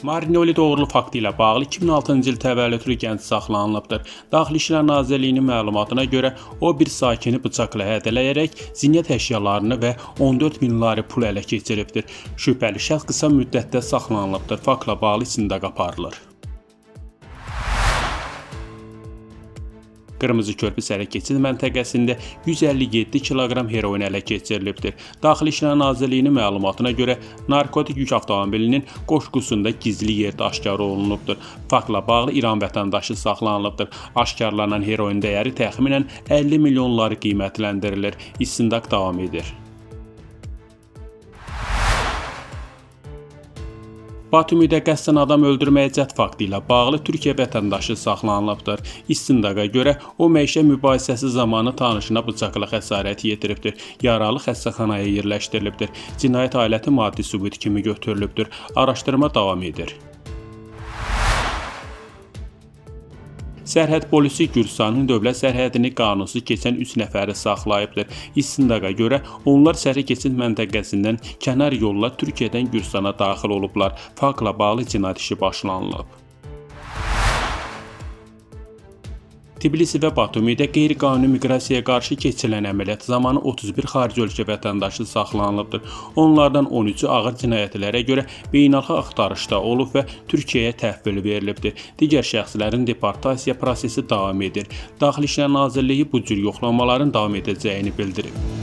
Marinoli oğurluq faktı ilə bağlı 2006-cı il təvəllüdlü gənc saxlanılıbdır. Daxili İşlər Nazirliyinin məlumatına görə o bir sakini bıçaqla hədələyərək zinət əşyalarını və 14 min lari pul ələ keçiribdir. Şübhəli şəxs qısa müddətdə saxlanılıbdır. Faktla bağlı istintaq aparılır. Qırmızı Körpü sərhəd keçid məntəqəsində 157 kiloqram heroin ələ keçirilibdir. Daxili İşlər Nazirliyinin məlumatına görə narkotik yük avtomobilinin qoşqusunda gizli yerdə aşkar olunubdur. Faktla bağlı İran vətəndaşı saxlanılıbdır. Aşkarlanan heroin dəyəri təxminən 50 milyon lari qiymətləndirilir. İstintaq davam edir. Batumidə qəsdən adam öldürməyə cəhd faktı ilə bağlı Türkiyə vətəndaşı saxlanılıbdır. İstintaqa görə o məişət mübahisəsi zamanı tanışına bıçaqla xəsarət yetiribdir. Yaralı xəstəxanaya yerləşdirilibdir. Cinayət aləti maddi sübut kimi götürülübdür. Araşdırma davam edir. Sərhəd polisi Gürcüstanın dövlət sərhədini qanunsuz keçən 3 nəfəri saxlayıbdır. İstintaqa görə onlar sərhəd keçid məntəqəsindən kənar yolla Türkiyədən Gürcüstana daxil olublar. Faktla bağlı cinayət işi başlanılıb. Tbilisi və Batumidə qeyri-qanuni miqrasiyaya qarşı keçirilən əməliyyat zamanı 31 xarici ölkə vətəndaşı saxlanılıbdır. Onlardan 13-ü ağır cinayətlərə görə beynəlxalq axtarışda olub və Türkiyəyə təhvil verilibdir. Digər şəxslərin deportasiya prosesi davam edir. Daxili İşlər Nazirliyi bu cür yoxlamaların davam edəcəyini bildirib.